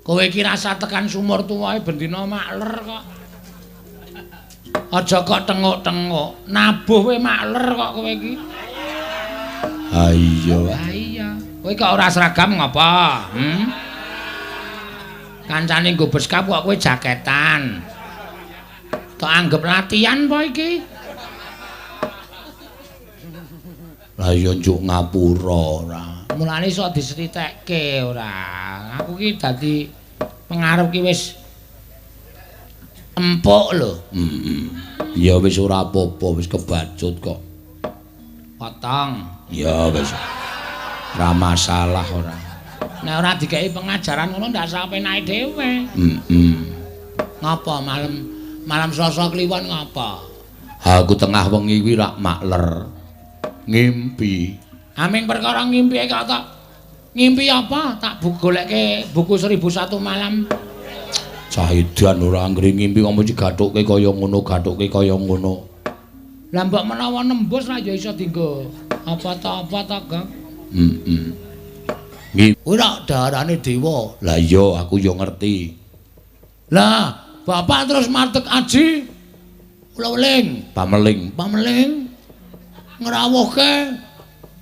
Kowe iki rasa tekan sumur tuwae bendina makler kok. Aja kok tenguk-tenguk. Nabuh kowe makler kok kowe iki. Ha iya. Ha iya. Kowe kok ora seragam ngapa? Hmm? Kancane nggo beskap kok kowe jaketan. Tok anggep latihan apa iki? Lah iya njuk ngapura ora. Mulane iso diseritekke ora. Aku ki dadi pengarep ki wis empuk lho. Heeh. Ya wis ora apa-apa, wis kebacut kok. Potong. Ya wis. Ora masalah ora. Nek ora dikeki pengajaran ngono ndak sak penake dhewe. Heeh. Ngapa malam Selasa Kliwon ngapa? Aku tengah wengi kuwi rak makler. Ngimpi. Aming perkara ngimpi kok tak ngimpi apa? Tak golekke buku 1001 malam. Cah edan ora anggere ngimpi kok mesti gathukke kaya ngono, gathukke kaya ngono. Lah mbok menawa nembus ra ya iso dienggo apa ta apa ta, Gong. Heeh. Kuwi rak darane dewa. Lah iya aku ya ngerti. Lah, bapak terus martek aji. Ula-uling, pameling, pameling. Ngrawuhke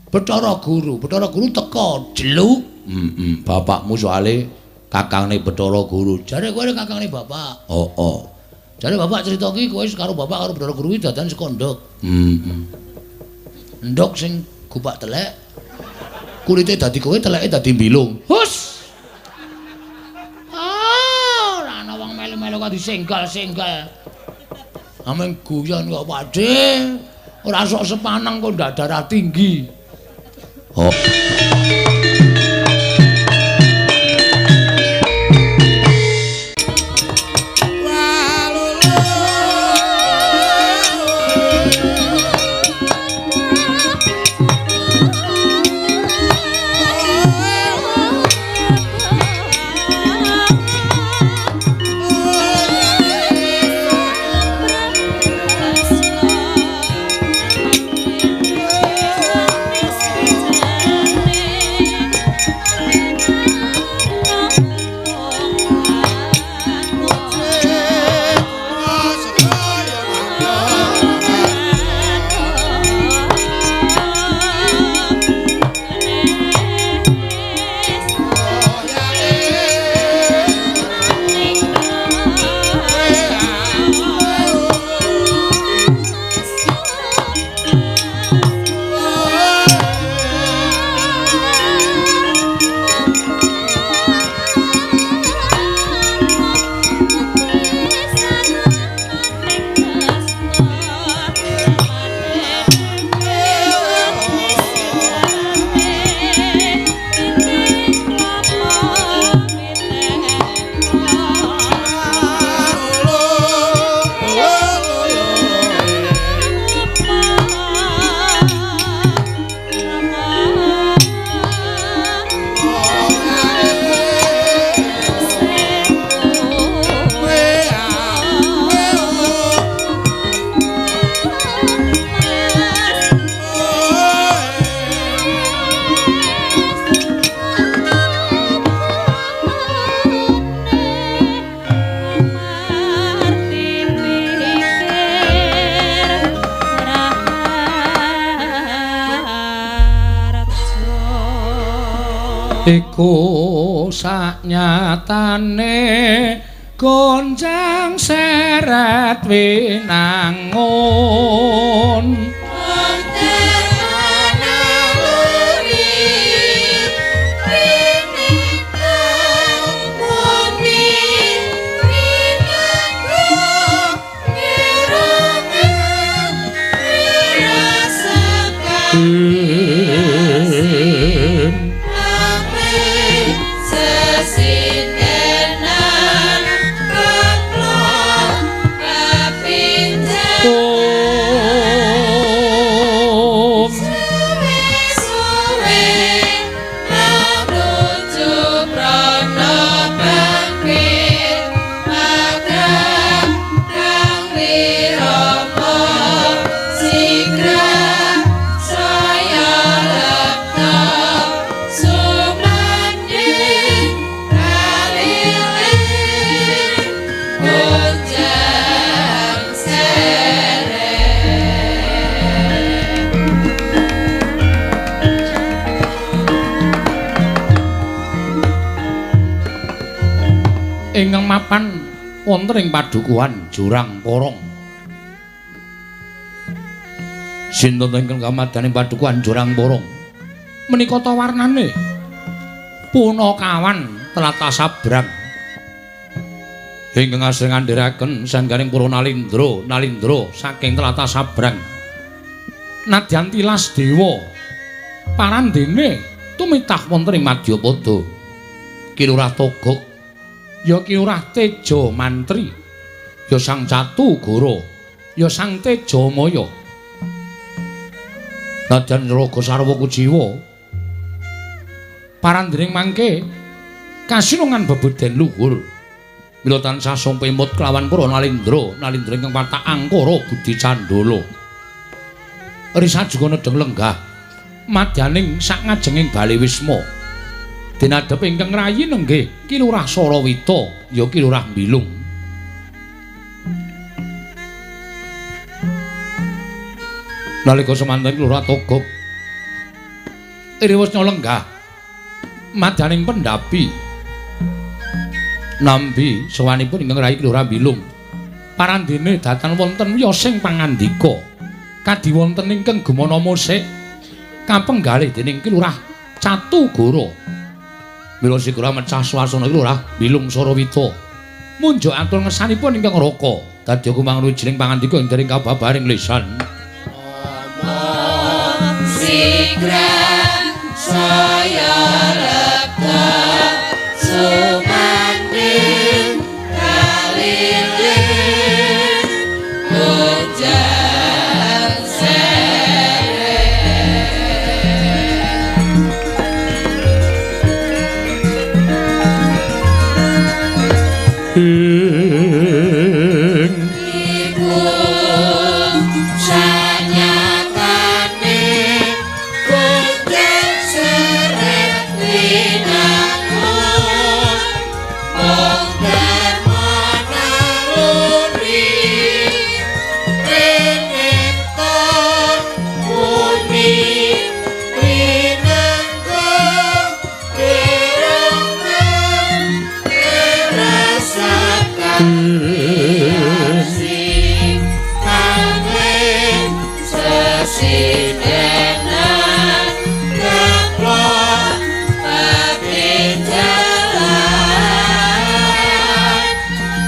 Bathara Guru. Bathara Guru teka jeluk. Heeh, bapakmu soale kakangne Bathara Guru. Jare kowe kakangne bapak. Heeh. Jare bapak cerita ki kowe karo bapak karo Bathara Guru ki dadan saka nduk. Heeh. Nduk sing gupak telek. Kulite dadi kowe, teleke dadi mbilung. Hus. Ah, ora ana wong melu-melu kok disenggol-senggol. Ameng guyon kok Pakde. Ora sok sepaneng kok ndak darah tinggi. Oh. Iku saknyatane gonjang seret winangun. Oh. Ingkang mapan wonten ing padukuhan Jurang Porong. Sinten ingkang kamadane padukuhan Jurang Porong? Menika ta warnane punakawan tlatah Sabrang. Ingkang asring ngandharaken sangganing para nalindra, nalindra saking tlatah Sabrang. Nadyan tilas dewa parandene tumitah wonten ing Madyapada. Ki Lurah Togog, ya Ki Lurah Teja Mantri, ya Sang Catugara, ya Sang Tejamaya. Nadyan raga sarwa kujiwa parandene mangke kasinungan bebeden luhur. Mila tansah sumpemut kelawan para nalindra, nalindra ingkang watak angkara budi candala. Risa juga nedheng lenggah madyaning sak ngajenging bale wisma. Dinadhep ingkang rayi nenggih Ki Lurah Sarawita, ya Ki Lurah Bilung. Nalika semanten Ki Lurah Togog iriwasna lenggah madyaning pendhapi nampi sowanipun ingkang rayi Ki Lurah Bilung. Parandene datan wonten wiyosing pangandika kadi wonten ingkang gumana musik kapenggalih dening Ki Lurah Catugara. Mila sigra mecah swasana Ki Lurah Bilung Sarawita munjuk atur ngersanipun ingkang raka dadi kumang wijining pangandika ing dering kababaring lisan. Sigra saya lepta sumanding kaliling hujan sere. Ing iku sanyatane hujan seret winangun mung dharma naluri rinipta muni rinenggung kirungan rasakan sing angin sesindenan keplok pati jalan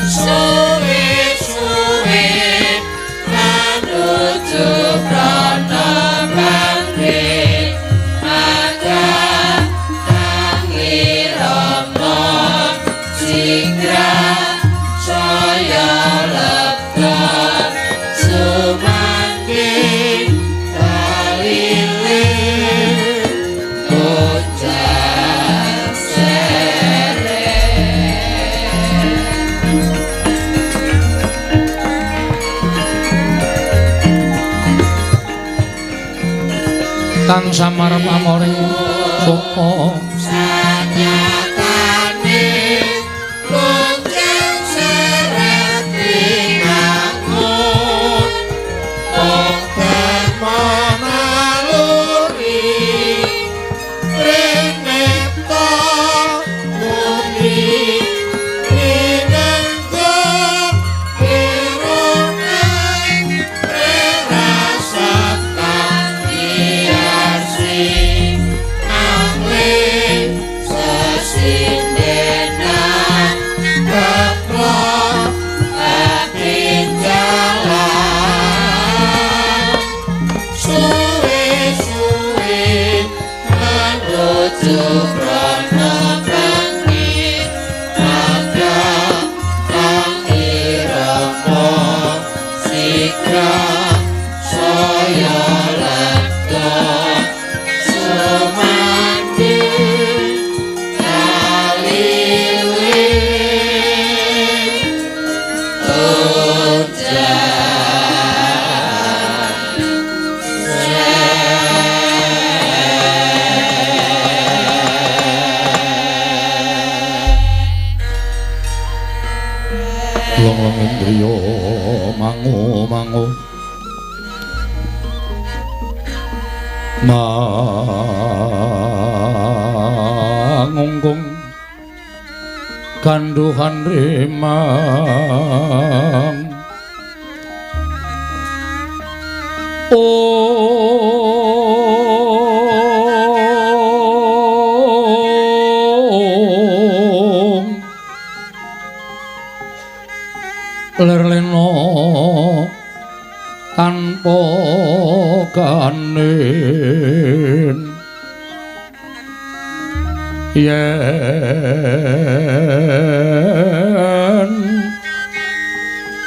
suwe-suwe manuju prana pangri maka kang irama sigra saya lepta sumanding kaliling hujan sere. Kang samar pamoring saka sanyatane hujan seret winangun mung dharma naluri rinipta muni rinenggung kirungan rasakan diarsi angling sesindenan keplok pati jalan suwe-suwe menuju prana prangi maka kang irama sigra saya lepta sumanding kaliling hujan Long-long indriya mangu mangu mangungkung Ganduhan rimang. Ong lerleno tanpa kanen yen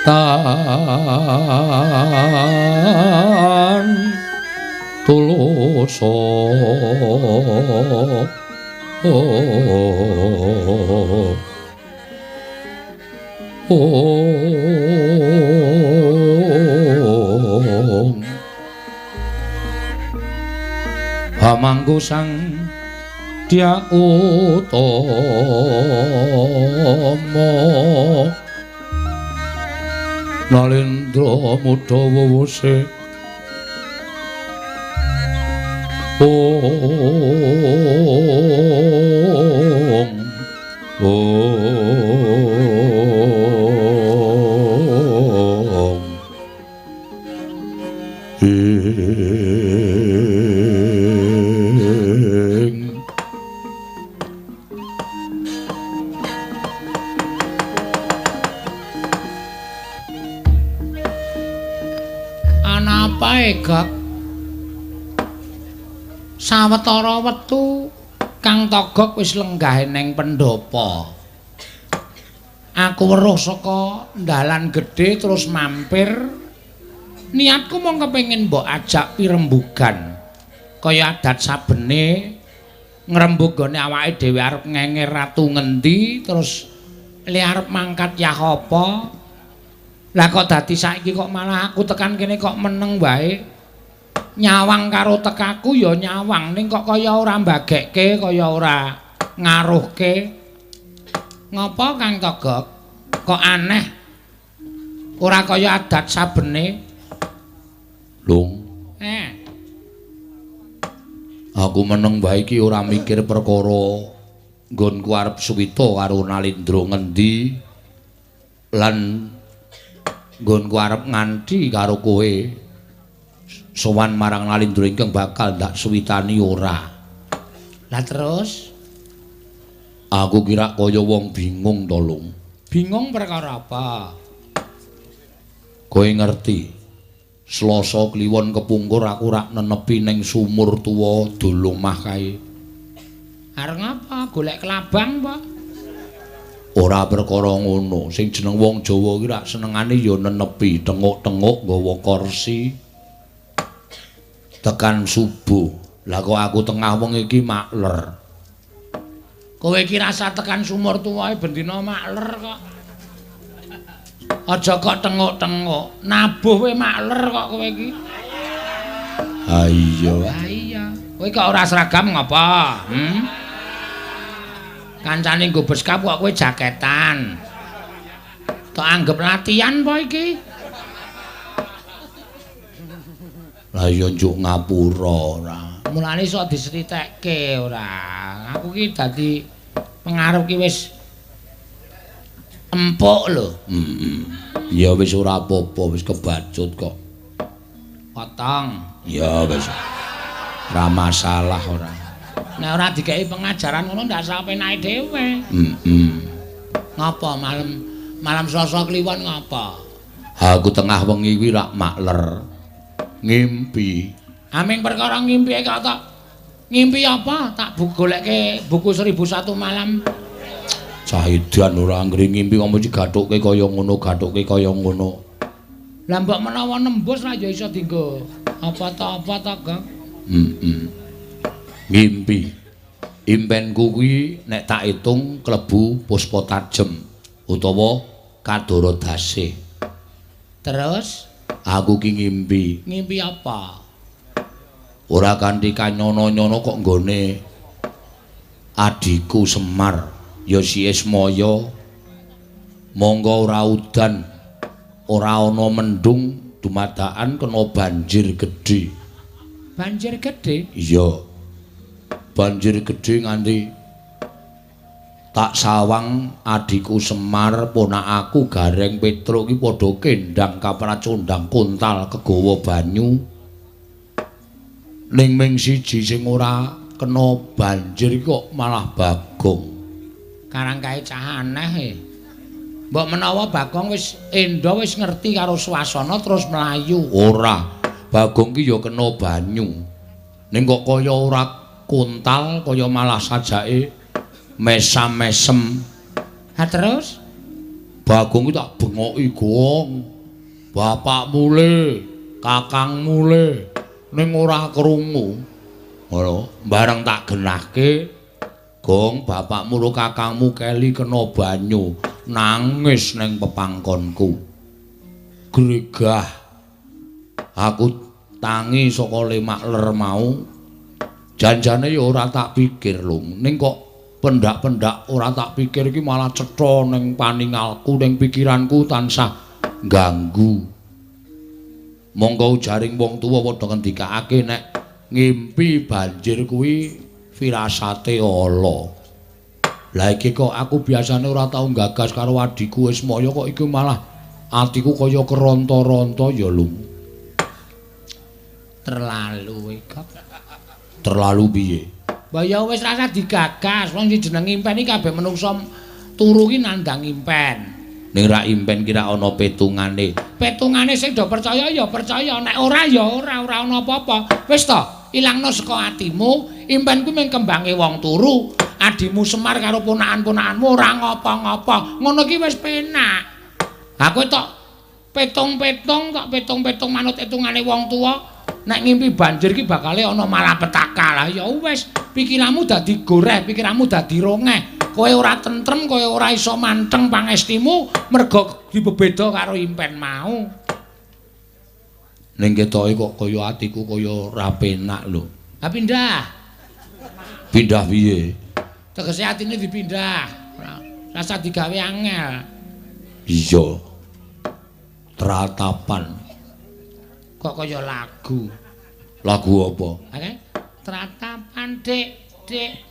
tan tulus ong hamangku sang Dya Utama Nalendra mudha wuwuse ong ong ing. Ana apa Gok? Sawetara wektu Kang Togok wis lenggah ning pendhapa. Aku weruh saka dalan gedhe terus mampir. Niatku mung kepengin mbok ajak pirembugan. Kaya adat sabene ngrembug gone awake dhewe arep ngenger ratu ngendi terus le arep mangkat yah apa. Lah kok dadi saiki kok malah aku tekan kene kok meneng wae. Nyawang karo tekaku ya nyawang ning kok kaya ora mbagekke, kaya ora ngaruhke. Ngopo Kang Togok? Kok aneh? Ora kaya adat sabene. Lung. Aku meneng wae iki ora mikir perkara nggonku arep suwita karo Nalendra ngendi lan nggonku arep nganti karo kowe sowan marang Nalendra ingkang bakal ndak suwitani ora. Lah terus aku kira kaya wong bingung to, Lung. Bingung perkara apa? Kowe ngerti Selasa kliwon kepungkur aku rak nenepi ning sumur tuwa dolomah kae. Arep ngapa? Golek kelabang apa? Ora perkara ngono. Sing jeneng wong Jawa ki rak senengane ya nenepi, tenguk-tenguk nggawa kursi. Tekan subuh. Lah kok aku tengah wengi iki makler. Kowe iki rasa tekan sumur tuwae bendina makler kok. Aja kok tenguk-tenguk, nabuh kowe makler kok kowe iki. Ha iya. Ha iya. Kowe kok ora seragam ngapa? Kancane nggo beskap kok kowe jaketan. Tok anggap latihan apa iki? Lah iya njuk ngapura ora. Mulane iso diseritekke ora. Aku ki dadi pengaruh ki wis empuk lho. Ya wis ora apa-apa, wis kebacut kok. Potong. Ya wis. Ora masalah ora. Nek ora dikeki pengajaran ngono ndak sak penake dhewe. Ngapa malam Selasa kliwon ngapa? Aku tengah wengi kuwi rak makler. Ngimpi. Aming perkara ngimpi kok tok. Ngimpi apa? Tak golekke buku 1001 malam. Cahidan ora anggere ngimpi kok mesti gathukke kaya ngono, gathukke kaya ngono. Lah mbok menawa nembus ra ya iso dienggo apa ta apa ta, Gong. Ngimpi. Impenku kuwi nek tak itung klebu puspa tajem utawa kadara dasih. Terus aku ki ngimpi. Ngimpi apa? Ora kanthi kanyono-nyono kok nggone adhiku Semar. Ya si Ismaya monggo ora udan ora ana mendung dumadakan kena banjir gedhe. Banjir gedhe? Iya, banjir gedhe nganti Tak sawang adhiku Semar, ponakaku Gareng Petruk iki padha kendang kapracondang kontal kegawa banyu. Ning ming siji sing ora kena banjir iki kok malah Bagong. Karang kae cah aneh e. Mbok menawa Bagong wis endo wis ngerti karo swasana terus mlayu. Ora, Bagong ki ya kena banyu. Ning kok kaya ora kontal, kaya malah sajake mesam-mesem. Ha terus Bagong ki tak bengoki, Gong. Bapakmu le, kakangmu le, ning ora krungu. Ngono, bareng tak genahke, Gong, bapakmu ro kakangmu keli kena banyu, nangis ning pepangkonku. Gregah. Aku tangi saka lemak ler mau. Janjane ya ora tak pikir lho, ning kok pendak-pendak ora tak pikir iki malah cetha ning paningalku, ning pikiranku tansah ganggu. Monggo ujaring wong tuwa padha ngendikake nek ngimpi banjir kuwi firasate ala. Lah iki kok aku biasane ora tau gagas karo adhiku Ismaya, kok iki malah atiku kaya keronta-ronta ya lho. Terlalu iki. Terlalu piye? Mbah ya wis rasa digagas, wong sing jeneng impen iki kabeh menungsa turu ki nandang impen. Ning ra impen ki ra ana petungane. Petungane sing do percaya ya percaya, nek ora ya ora, ora ana apa-apa. Wis to, ilangno saka atimu, impen kuwi mung kembange wong turu. Adimu Semar karo ponakan-ponakanmu ora ngopo-ngopo. Ngono ki wis penak. Ha kowe tok petung-petung, tok petung-petung manut etungane wong tuwa. Nek ngimpi banjir ki bakale ana malapetaka. Lah ya wis, pikiranmu dadi goreh, pikiranmu dadi rongeh. Kowe ora tentrem, kowe ora iso manteng pangestimu mergo dibebeda karo impen mau. Ning ketoke kok kaya atiku kaya ora penak lho. Ha pindah. Pindah piye? Tegese atine dipindah. Rasa digawe angel. Iya. Tratapan. Kok kaya lagu. Lagu apa? Oke. Tratapan, Dik, Dik.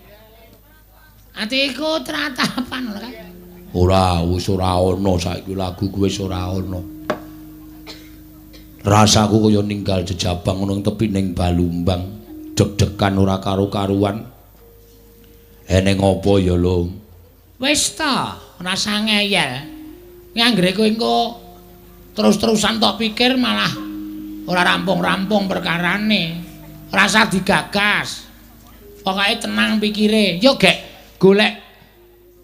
Atiku tratapan ngono kae. Ora, wis ora ana saiki lagu kuwi wis ora ana. Rasaku kaya ninggal jejabang ngono tepi ning Balumbang, deg-degan ora karo-karuan. Eneng apa ya, Lung? Wis ta, rasa ngeyel. Nganggere kowe engko terus-terusan tok pikir malah ora rampung-rampung perkarane. Rasa digagas. Pokoke tenang pikire. Yo gek golek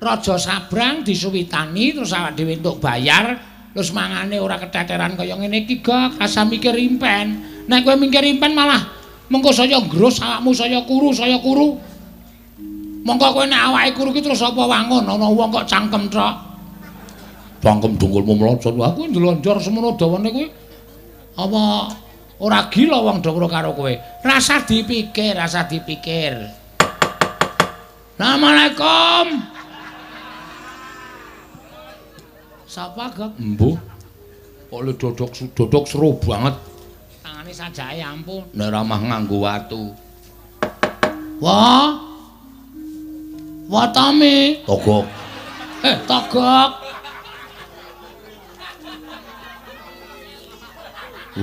Raja Sabrang disuwitani terus awak dhewe entuk bayar, terus mangane ora keteteran kaya ngene iki gak rasa mikir impen. Nek kowe mikir impen malah mengko saya nggrus awakmu saya kuru, saya kuru. Mongko kowe nek awake kuru ki terus apa wangun ana wong kok cangkem tok. Cangkem dengkulmu mlocot. Aku ndelonjor semono dawane kuwi. Apa ora gila wong do karo kowe? Rasa dipikir, rasa dipikir. Assalamualaikum. Sapa, Gok? Embuh. Kok le dodok seru banget. Tangane sajake ampun. Nek ramah nganggo watu. Wah. Wah Tami. Togok. Togok.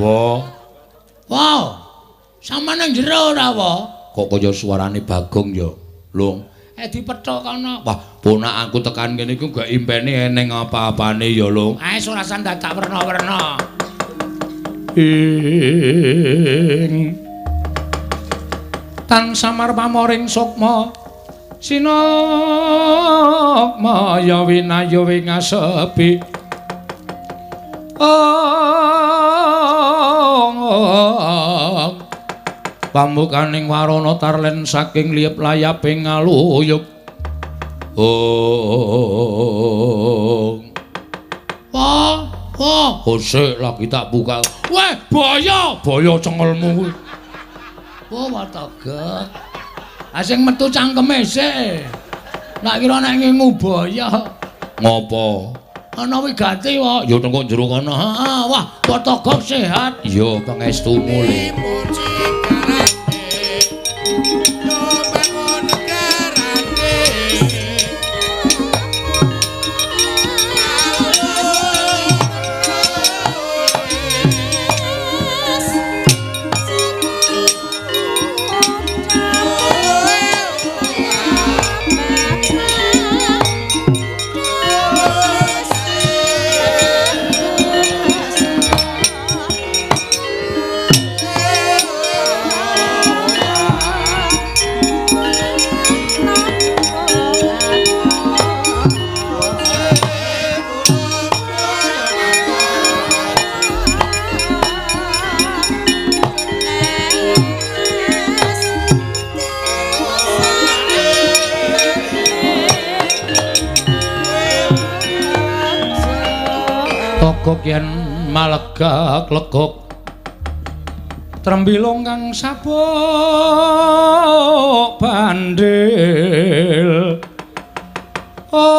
Wah. Wow. Sampeyan nang jero ora, wa? Kok kaya suarane Bagong ya, Lung. Dipethuk kono. Wah, ponakanku tekan kene iku gak impene eneng apa-apane ya, Lung. Ae ora dadak werna-werna. Ing tan samar pamoring sukma sinukma ya winayu wingasepi. Ong pambukaning warana tarlen saking liyep layaping ngaluyup. Ong. Wah, wah, kosek lagi tak buka. Weh, boyo, boyo cengelmu kuwi. Wah, watogek. Ah sing metu cangkeme sik. Nak kira nek ngingu boyo. Ngopo? Ana wigati wae. Ya tengok jero kono. Heeh, wah, watogok sehat. Iya, pangestumu le. Togok yen malegak legok trembilung kang sabuk bandil. Ong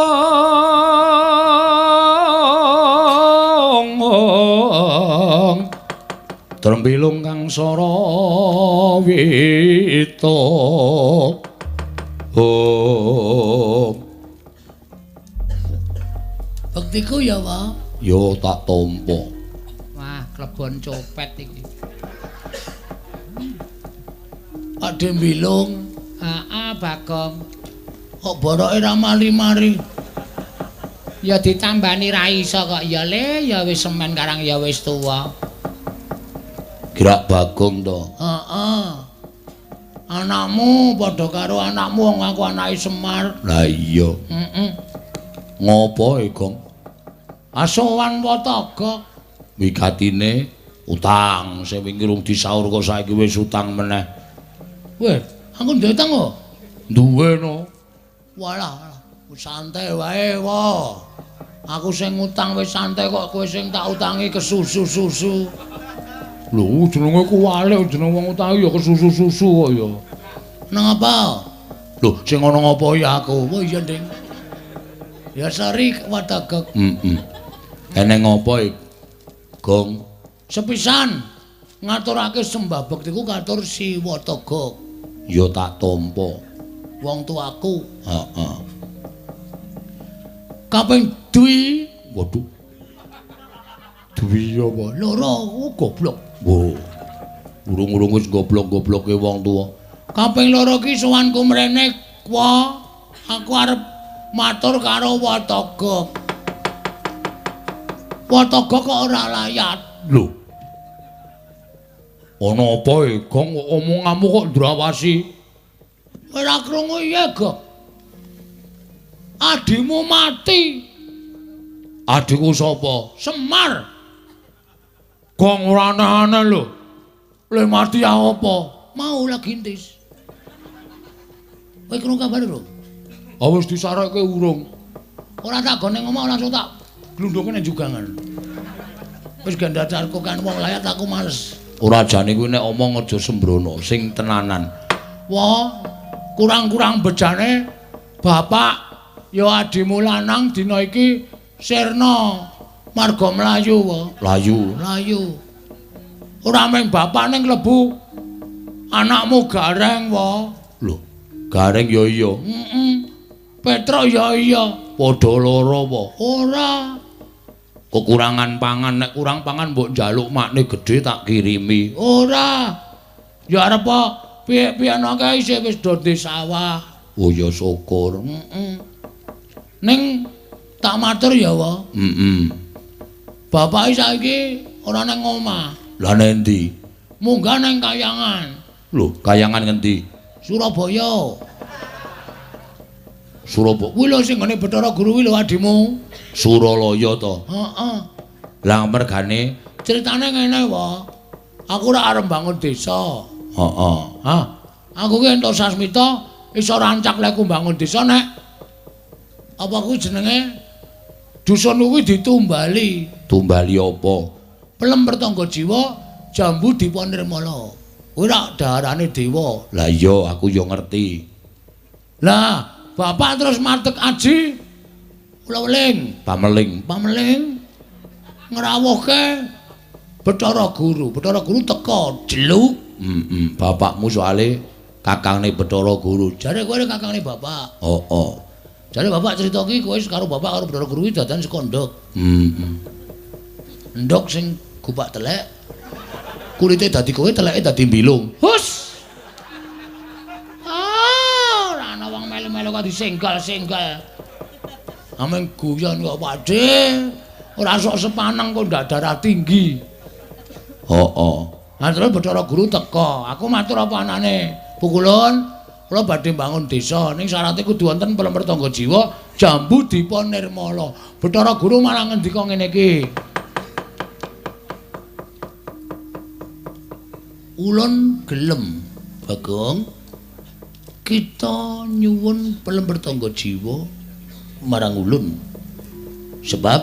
ong trembilung kang sora wita. Om bektiku ya, Pak. Yo tak tampa. Wah, klebon copet iki. Pak Dembilung, heeh Bagong. Kok boroke ra mari-mari? Ya ditambani ra iso kok ya le, ya wis semen karang ya wis tuwa. Gerak Bagong to. Heeh. Anakmu padha karo anakmu wong aku anake Semar. Lah iya. Heeh. Ngopo e, Gong? Asowan Watagok wigatine utang sing wingi rung disaur kok saiki wis utang meneh. Weh, aku duwe utang kok. Duwe no. Walah, santai wae wa. Aku sing ngutang wis santai kok kowe sing tak utangi kesusu-susu. Lho, jenenge kuwalik jeneng wong utangi ya kesusu-susu kok ya. Nang apa? Lho, sing ana ngapa ya aku? Oh iya, Ding. Ya sorry Watagok. Heeh. Eneng apa iki, Gong? Sepisan ngaturake sembah bektiku katur si Watagok. Ya tak tampa. Wong tuaku. Heeh. Kaping dwi, waduh. Dwi apa? Loro, goblok. Wo. Urung-urung wis goblok-gobloke wong tuwa. Kaping loro ki sowanku mrene, wa. Aku arep matur karo Watagok. Watagok kok ora layat. Lho. Ana apa e, Gong? Omonganmu kok ndrawasi? Ora krungu iya, Gong. Adimu mati. Adikku sapa? Semar. Gong ora aneh-aneh lho. Le mati ya apa? Mau lagi intis. Kowe krungu kabar lho? Ah wis disarekke urung. Ora tak gone ngomong langsung tak glundungke nang jugangan. Wis gandacarku kan wong layat aku males. Ora jane kuwi nek omong aja sembrono, sing tenanan. Wah, kurang-kurang bejane bapak ya adimu lanang dina iki sirna marga mlayu wa. Layu. Layu. Ora mung bapak ning klebu anakmu Gareng wa. Lho, Gareng ya iya. Heeh. Petruk ya iya. Padha lara apa? Ora. Kekurangan pangan, nek kurang pangan mbok njaluk makne gedhe tak kirimi. Ora. Ya arep piye-piye kae isih wis do di sawah. Oh ya syukur. Heeh. Ning tak matur ya wa. Heeh. Bapake saiki ora nang omah. Lah nendi? Munggah nang Kayangan. Lho, Kayangan ngendi? Surabaya. Surabaya. Kuwi lho sing nggone Bathara Guru kuwi lho adimu. Suralaya to? Heeh. Lah mergane critane ngene wae. Aku ora arep bangun desa. Heeh. Ha, aku ki entuk sasmita iso rancak lek bangun desa nek apa kuwi jenenge dusun kuwi ditumbali. Tumbali apa? Pelem pertangga jiwa jambu dipa nirmala. Kuwi rak daharane dewa. Lah iya aku ya ngerti. Lah bapak terus matek aji ula-weling, pameling, pameling ngrawuhke Bathara Guru. Bathara Guru teka jeluk. Heeh, bapakmu soale kakangne Bathara Guru. Jare kowe kakangne bapak. Heeh. Jare bapak cerita ki kowe karo bapak karo Bathara Guru ki dadan saka ndhok. Heeh. Ndhok sing gupak telek. Kulite dadi kowe, teleke dadi mbilung. Hus. Ah, ora ana wong melu-melu kok disenggal-senggal. Ameng guyon kok Pakde. Ora sok sepaneng kok ndak darah tinggi. Heeh. Lah terus Bathara Guru teka. Aku matur apa anane? Pukulun, kula badhe mbangun desa ning syarate kudu wonten pelem pertangga jiwa jambu dipa nirmala. Bathara Guru malah ngendika ngene iki. Ulun gelem, Bagong. Kita nyuwun pelem pertangga jiwa marang ulun. Sebab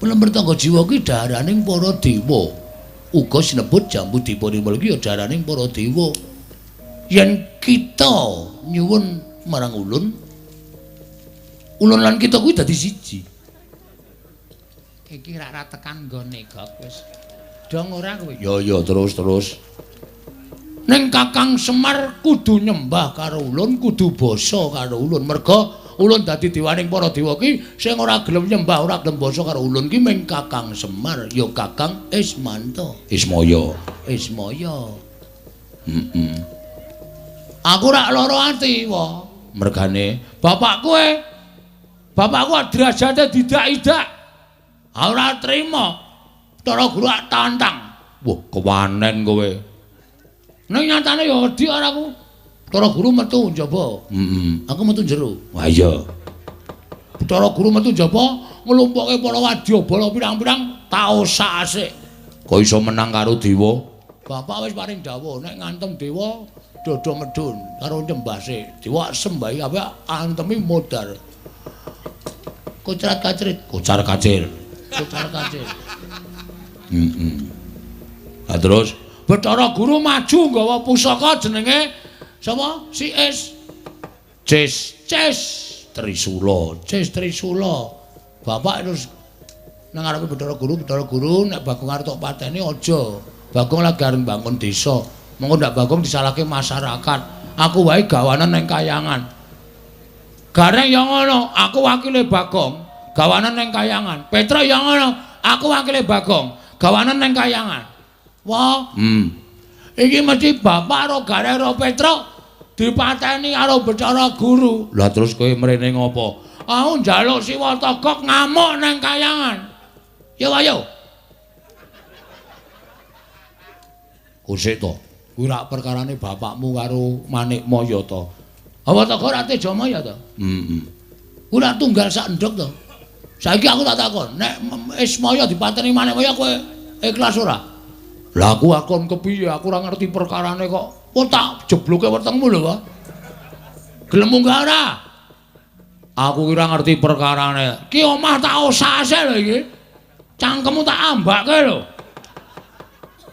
Pelemper tangga jiwa kuwi daharaning para dewa. Uga sinebut jambu dipa nirmala iki ya daharaning para dewa. Yen kita nyuwun marang ulun, ulun lan kita kuwi dadi siji. Iki rak tekan nggone gok wis. Dong ora kowe? Ya ya terus terus. Ning Kakang Semar kudu nyembah karo ulun, kudu basa karo ulun. Merga ulun dadi dewaning para dewa ki sing ora gelem nyembah, ora gelem basa karo ulun ki ming Kakang Semar, ya Kakang Ismanto. Ismaya. Ismaya. Heeh. Aku rak lara ati, wa. Mergane bapak kowe. Bapakku derajate didak-idak. Ora trima. Bathara Guru ak tantang. Wah, kewanen kowe. Ning nyatane ya wedi ora aku. Bathara Guru metu njaba. Heeh. Aku metu jero. Wah iya. Bathara Guru metu njaba nglumpukke para wadyabala pirang-pirang tak osak-asik. Kok iso menang karo dewa? Bapak wis paring dawuh nek ngantem dewa dodo medhun karo nyembah sik. Dewa sembahi kabeh antemi modar. Kocat kacrit, kocar kacir. Kocar kacir. Heeh. Lah terus Bathara Guru maju nggawa pusaka jenenge sapa? Si Es. Ces, Ces Trisula, Ces Trisula. Bapak terus nang ngarepe Bathara Guru, Bathara Guru nek Bagong arep tok pateni aja. Bagong lagi arep mbangun desa. Mengko ndak Bagong disalahke masyarakat. Aku wae gawanan ning kayangan. Gareng ya ngono, aku wakile Bagong, gawanan ning kayangan. Petruk ya ngono, aku wakile Bagong, gawanan ning kayangan. Wah, Iki mesti bapak karo Gareng karo Petruk dipateni karo Bathara Guru. Lah terus kowe mrene ngopo? Aku njaluk Siwa Togok ngamuk nang kayangan. Yo ayo. Kusik to. Kuwi rak perkarane bapakmu karo Manikmaya to. Apa Togok ora Tejamaya to? Heeh. Kuwi rak tunggal sak endhog to. Saiki aku tak takon, nek Ismaya dipateni Manikmaya kowe ikhlas ora? Lah aku akon kepiye? Aku ora ngerti perkarane kok. Oh tak jebloke wetengmu lho, Pak. Gelem munggah ora? Aku ki ora ngerti perkarane. Ki omah tak osase lho iki. Cangkemmu tak ambake lho.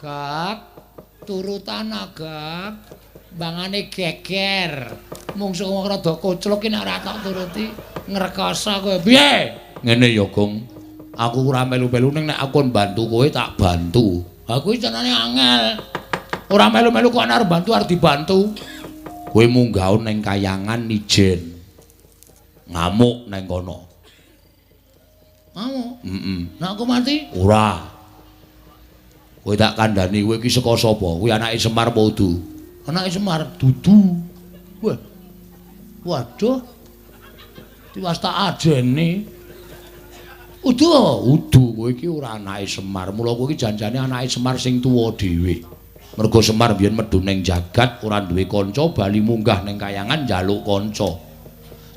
Gak, turutan Gak. Bangane geger. Mungsuh wong rada koclok ki nek ora tak turuti ngrekoso kowe. Piye? Ngene ya, Gong. Aku ora melu-melu ning nek aku bantu kowe tak bantu. Aku iki jenenge angel. Ora melu-melu kok arep bantu arep dibantu. Kowe munggah ning kayangan ijen. Ngamuk nang kono. Ngamuk? Heeh. Nek aku mati? Ora. Kowe tak kandhani kowe iki saka sapa? Kuwi anake Semar apa udu? Anake Semar dudu. Wah. Waduh. Tiwas tak ajeni. Udu, udu kowe iki ora anake Semar. Mula kowe iki janjane anake Semar sing tuwa dhewe. Mergo Semar biyen medhun ning jagat ora duwe kanca, bali munggah ning kayangan njaluk kanca.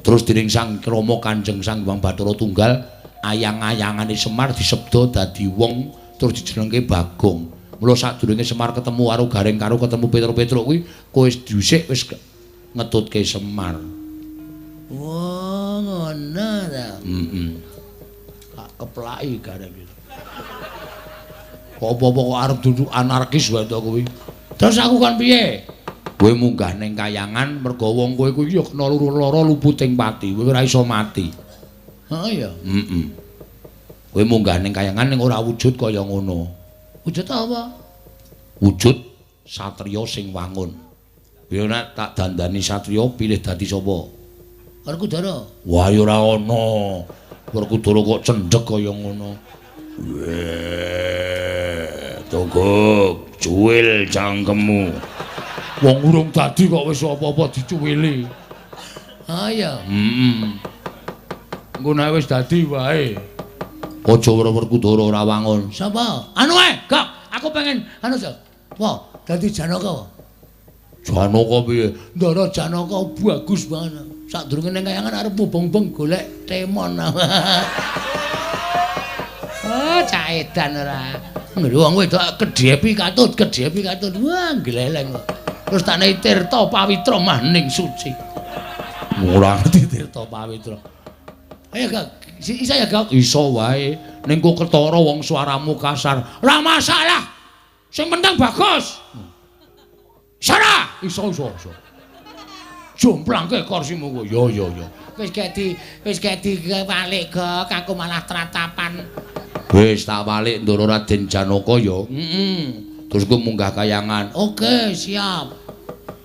Terus dening Sang Rama Kanjeng Sang Hyang Bathara Tunggal, ayang-ayangane Semar disebda dadi wong terus dijenengke Bagong. Mula sadurunge Semar ketemu karo Gareng karo ketemu Petruk-Petruk kuwi, kowe wis dhisik wis ngetutke Semar. Wah, ngono ta. Heeh. Keplaki Gareng iki. Apa-apa kok arep duduk anarkis wae to kuwi. Terus aku kan piye? Kowe munggah ning kayangan mergo wong kowe kuwi ya kena loro-loro luputing pati, kowe ora iso mati. Heeh ya. Heeh. Kowe munggah ning kayangan ning ora wujud kaya ngono. Wujud apa? Wujud satriya sing wangun. Kowe nek tak dandani satriya pilih dadi sapa? Werkudara. Wah ya ora ana. Werkudara kok cendhek kaya ngono. Weh, Togok, cuwil cangkemmu. Wong urung dadi kok wis apa-apa dicuwili. Ah iya. Heeh. Engko nek wis dadi wae. Aja Werkudara ora wangun. Sapa? Anu ae, Gok, aku pengen anu to. Wah, dadi Janaka. Janaka piye? Ndara Janaka bagus banget. Sadurunge ning kayangan arep mubeng-mubeng golek temon. Oh, cak edan ora. Ngene wong wedok kedhepi katut, kedhepi katut. Wah, gleleng kok. Terus tak nei tirta pawitra maning suci. Ora ngerti tirta pawitra. Ayo, Gak. Iso ya, Gok? Iso wae. Ning kok ketara wong suaramu kasar. Ora masalah. Sing penting bagus. Sara, iso. Jomplangke kursimu kowe. Ya. Wis gek diwalik, Gok. Aku malah tratapan. Wis tak walik Ndara Raden Janaka ya. Heeh. Terus kowe munggah kayangan. Oke, siap.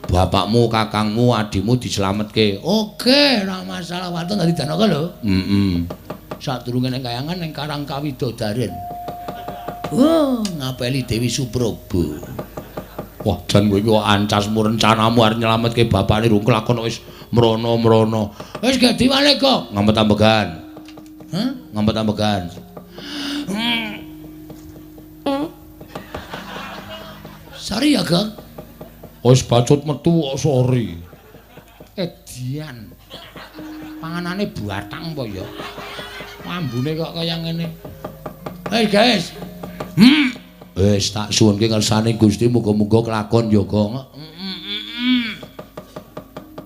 Bapakmu, kakangmu, adimu dislametke. Oke, ora masalah. Waton dadi Janaka lho. Heeh. Sadurunge ning kayangan ning Karang Kawidodaren. Oh, ngapeli Dewi Suprobo. Wah, jan kowe iki kok ancasmu rencanamu arep nyelametke bapakne rung kelakon wis mrono-mrono. Wis gak diwalik kok. Ngampet ambegan. Hah? Ngampet ambegan. Sorry ya, Gok. Wis bacut metu kok sorry. Edian. Panganane batang apa ya? Ambune kok kaya ngene. Hei, guys. Wis tak suwunke ngersane Gusti muga-muga kelakon ya, Gong.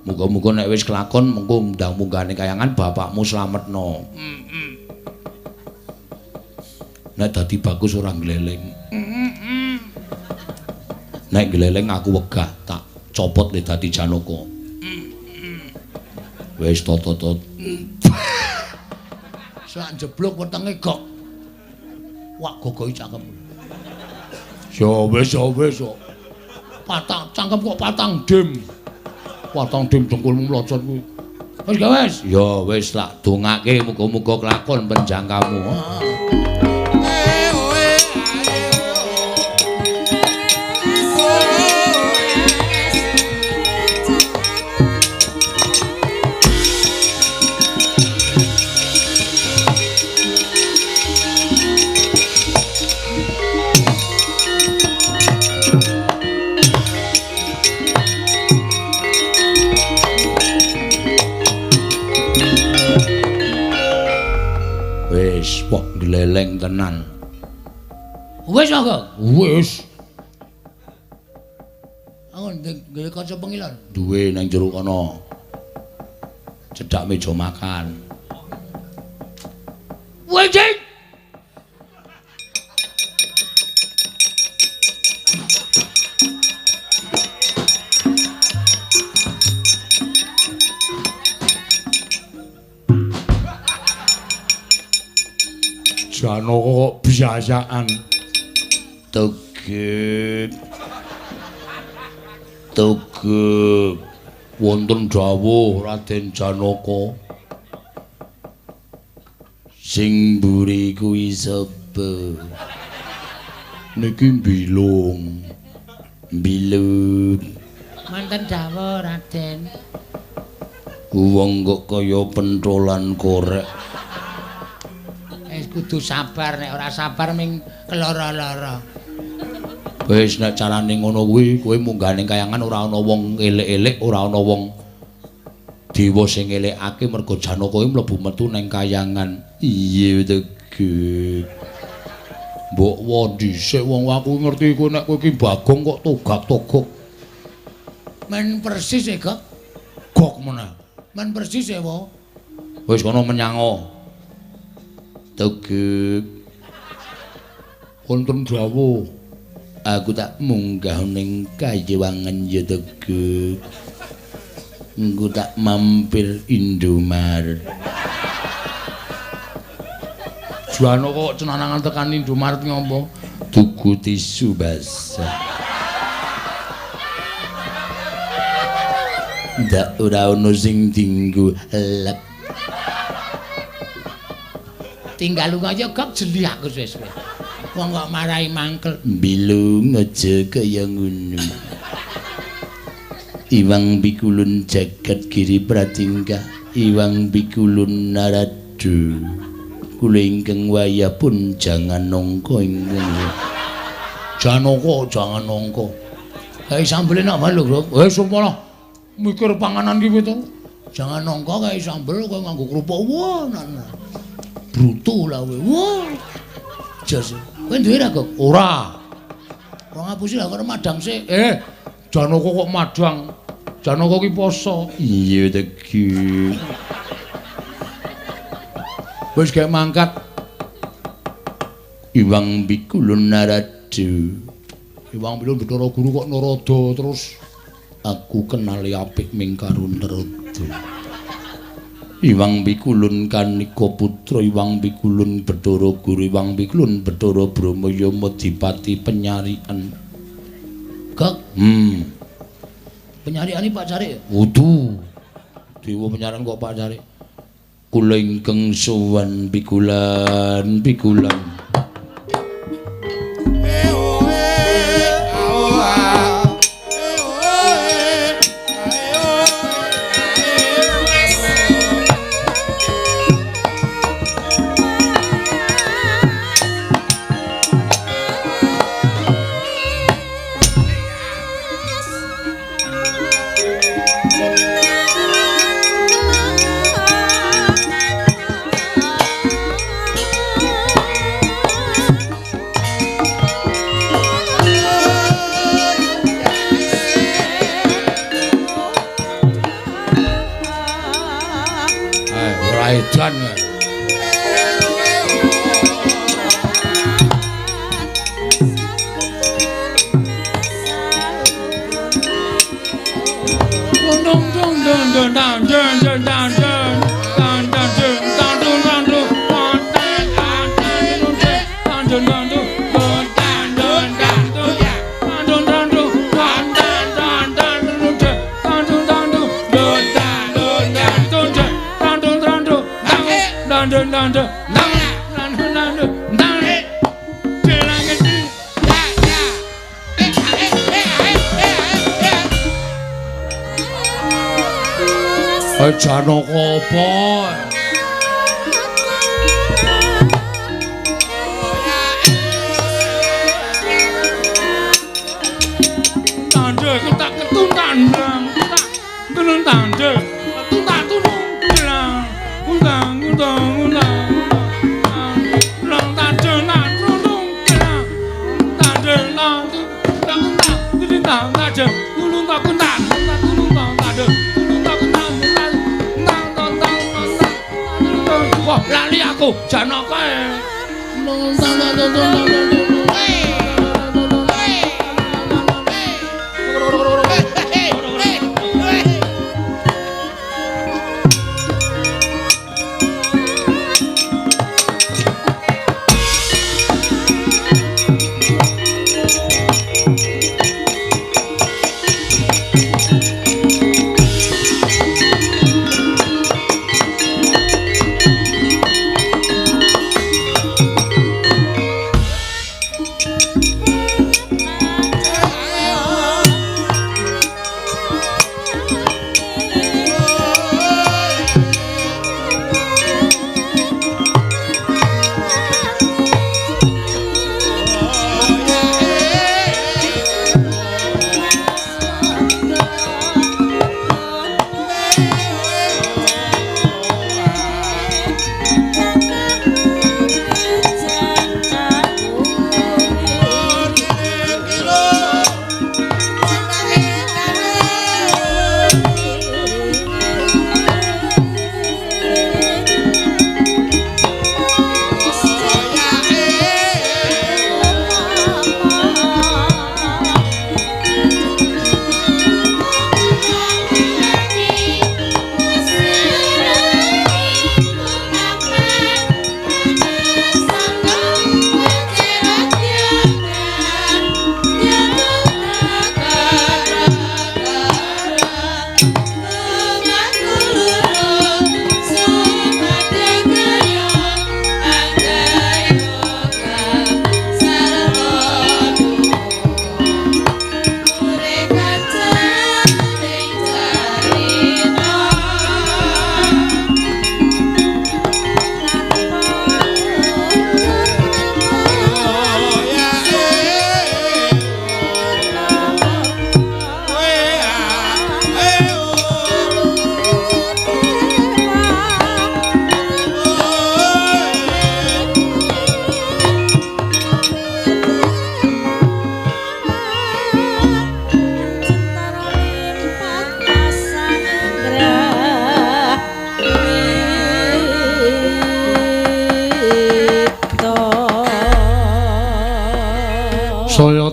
Muga-muga nek wis kelakon mengko ndang munggahane kayangan bapakmu slametno. Nek dadi bagus ora gleleng. Nek gleleng aku wegah tak copot le dadi Janaka. Wis tot. Sak jeblok wetenge Gok. Wah, gogohi cangkem. Ya wis. Patang cangkem kok patang dim. Patang dim dengkulmu mlocot kuwi. Wis gak wis? Ya wis tak dongake muga-muga kelakon penjangkamu. Wis, wah gleleng tenan. Wis kok? Wis. Aku ndek kaca pengilon. Duwe nang jero kono. Cedhak meja makan. Wis. Janaka kok biasaan. Tegep. Tegep. Wonten dawuh Raden Janaka. Sing mburi kuwi sapa? Niki mbilung. Mbilung. Wonten dawuh Raden. Wong kok kaya pentolan korek. Kudu sabar, nek ora sabar ming keloro-loro. Wis nek carane ngono kuwi, kowe munggah ning kayangan ora ana wong elek-elek, ora ana wong dewa sing ngelekake mergo Janaka kuwi mlebu metu ning kayangan. Iya tegep. Mbok wo dhisik wong aku ngerti kowe nek kowe iki Bagong kok togak-togok. Men persis e, Gok. Gok meneh. Men persis e, wo. Wis kono menyango. Tegep. Wonten dawuh. Aku tak munggah ning Kayewangan ya Tegep. Engko tak mampir Indomaret. Janaka kok cenanangan tekan Indomaret ngopo? Tuku tisu basah. Ndak ora ono sing dinggo lep. Tinggal lunga aja Gok, jeli aku suwe-suwe. Wong kok marai mangkel. Bilung aja kaya ngono. Iwang pikulun jagat giri pratingkah, iwang pikulun naradu. Kula ingkang wayah pun jangan nongko ingkang. Janaka jangan nongko. Kae sambele nak lho, Gok. Wis malah mikir panganan ki piye to? Jangan nongko kae sambel kowe nganggo kerupuk. Wah, nah. Bruto lah kowe. Wah. Jos. Kowe duwe ra, Gok? Ora. Ora ngapusi lah karo madang sik. Janaka kok madang. Janaka ki poso. Iya tegi. Wis gek mangkat. Iwang Pikulun Narada. Iwang Pikulun Bathara Guru kok Narada terus aku kenali apik ming karo Narada. Iwang Pikulun Kanika Putra, Iwang Pikulun Bathara Guru, Iwang Pikulun Bathara Brahma Yama Dipati penyarian. Gak? Penyarian iki Pak Carik? Wudu. Dewa penyarian kok Pak Carik. Kula ingkang sowan pikulan pikulan. Janaka apa? Tandha ketak ketun tandang ketak tenun tandha ketun tak tunung gelang undang undang undang lang tandha nak tunung gelang tandha lang tang tang tang tandha tulung tak kuntan tulung tak tandha tulung tak kuntan. Wah, lali aku Janaka.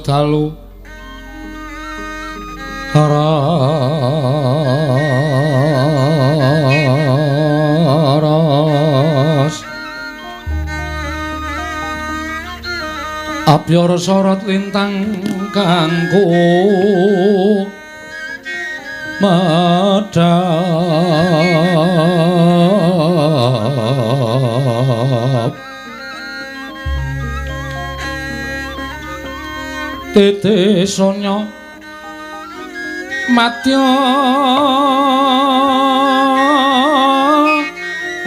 Dalu ras Apyara sorot lintang kanggo medhap titi sonya madya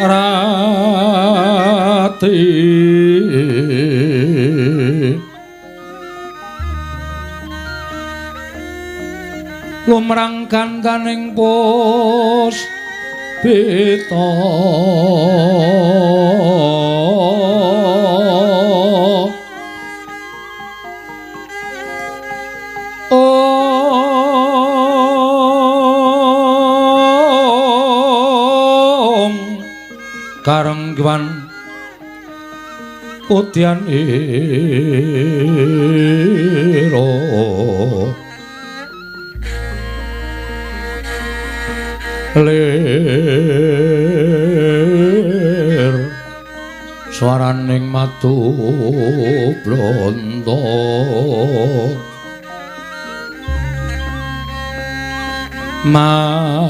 rati lumrang gandaning puspita Om karengwan putyan ira lir swaraning matu blondo manung.